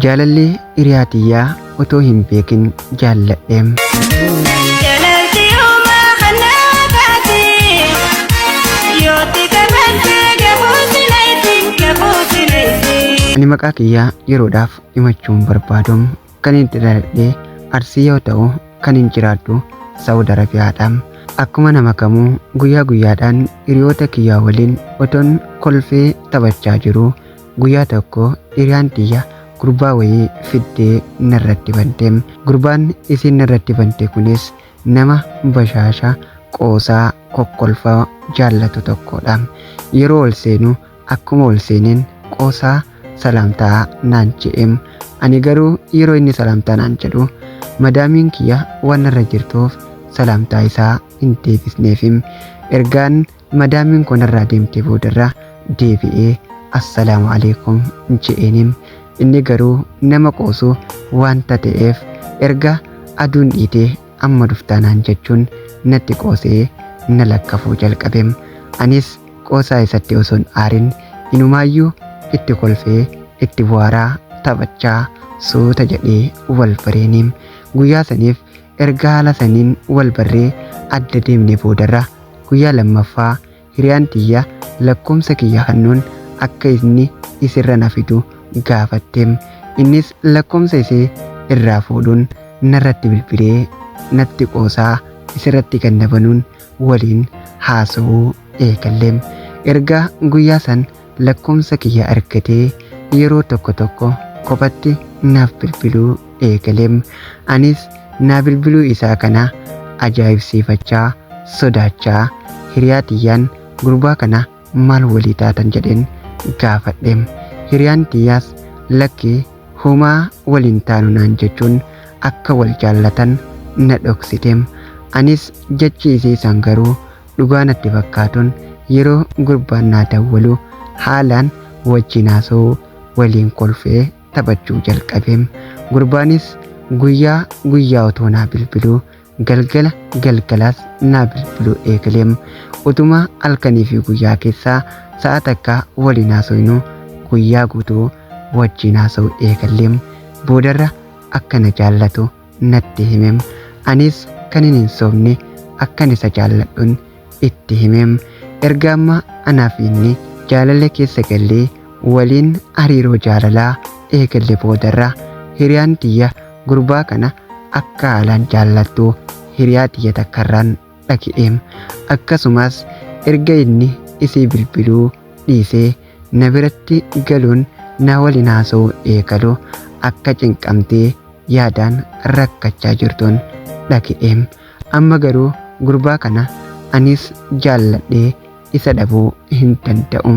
Jaalallee hiriyaa tiyyaa otoo hin beekin jaalladheem. Jalalti uumaa kanaa taate yootti qabatte gabuusi layti gabuusi layti. Ani maqaa kiyyaa yeroodhaaf himachuun barbaadum kan itti dhaladhe Arsii yoo ta'u kan hin jiraadhu Saawud Arabiyaadha. Akkuma nama kamuu guyyaa guyyaadhaan hiriyoota kiyyaa waliin otoon kolfee taphachaa jiru guyyaa tokko hiriyaan tiyya gurbaa wayii fiddee narratti bante. Gurbaan isiin narratti bante kunis nama bashaasha qoosaa kokkolfaa jaallatu tokkodha. Yeroo ol seenu akkuma ol seeneen qoosaa salaamtaa naan je'em. Ani garuu yeroo inni salaamtaa naan jedhu madaamiin kiyya waan narra jirtuuf salaamtaa isaa hin deebisneefim. Ergaan madaamiin kun narraa deemte boodarra deebi'ee assalaamu alaikum je'eenim. Inni garuu nama qoosu wanta ta'eef erga aduun dhiitee amma dhuftaa naan jechuun natti qoosee na lakkafuu jalqabeem. Anis qoosaa isatti osoo hin aarin inumaayyuu itti kolfee itti bu'aaraa taphachaa suuta jedhee wal bareeniim. Guyyaa saniif erga haala saniin wal barree adda deemne boodarra guyyaa lammaffaa hiriyaan tiyya lakkoomsa kiyya hannuun akka inni isirra na fidu gaafatteem. Innis lakkoomsa isee irraa fuudhuun narratti bilbilee natti qoosaa isirratti ganna banuun waliin haasa'uu eegalleem. Erga guyyaa san lakkoomsa kiyya argatee yeroo tokko tokko kophatti naaf bilbiluu eegaleem. Anis naa bilbiluu isaa kana ajaa'ibsiifachaa sodaachaa hiriyaa tiyyaan gurbaa kana maal walii taatan jedheen gaafadheem. Hiriyaan tiyyaas lakkii homaa waliin taanu naan jechuun akka wal jaallatan na dhoksiteem. Anis jechi isii san garuu dhugaa natti fakkaatuun yeroo gurbaan naa dawwalu haalaan wajjin haasa'uu waliin kolfee taphachuu jalqabeem. Gurbaanis guyyaa guyyaa otoo naa bilbiluu galgala galgalaas naa bilbiluu eegaleem. Utuma halkanii fi guyyaa keessaa sa'a takka waliin haasofnu guyyaa guutuu wajjin haasa'uu eegalleem. Boodarra akka na jaallatu natti himeem. Anis kan hin sobne akkan isa jaalladhuun itti himeem. Erga amma anaaf inni jaalala keessa gallee waliin hariiroo jaalalaa eegalle boodarra hiriyaan tiyya gurbaa kana akka haalaan jaallattu hiriyaa tiyya takkarraan dhaga'eem. Akkasumas erga inni isii bilbiluu dhiisee na biratti galuun na waliin haasa'uu eegalu akka cinqamtee yaadaan rakkachaa jirtuun dhaga'eem. Amma garuu gurbaa kana anis jaalladhee isa dhabuu hin danda'u.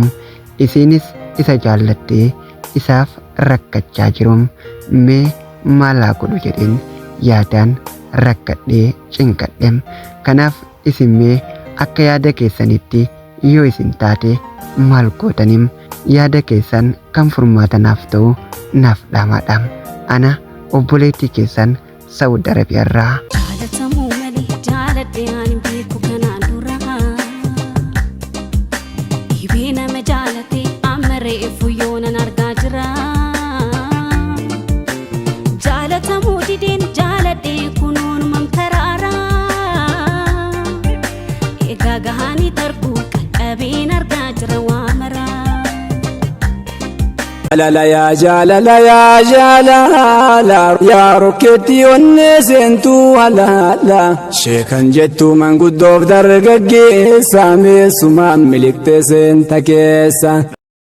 Isiinis isa jaallattee isaaf rakkachaa jirum. Mee maal haa godhu jedheen yaadaan rakkadhee cinqadhem. Kanaaf isin mee akka yaada keessanitti yoo isin taate maal gootanim? Yaada keessan kan furmaata naaf ta'u naaf dhaamaadha. Ana obboleettii keessan Saawud Arabiyaarraa. Jaalatamuu malee jaaladhe ani beeku kanaan dura. Dhibee nama jaalate amma reefu yoonan argaa jira. Jaalatamuu dideen jaaladhe kunuunumam karaara. Egaa gahanii darbuu qaqqabeen argaa jira waa maraa. Jaalala yaa jaalala yaa jaalala yaa rokkeetti onnee seentuu halaala sheekan jettu manguddoof dargaggeessa meessumaan miliqxee seenta keessa.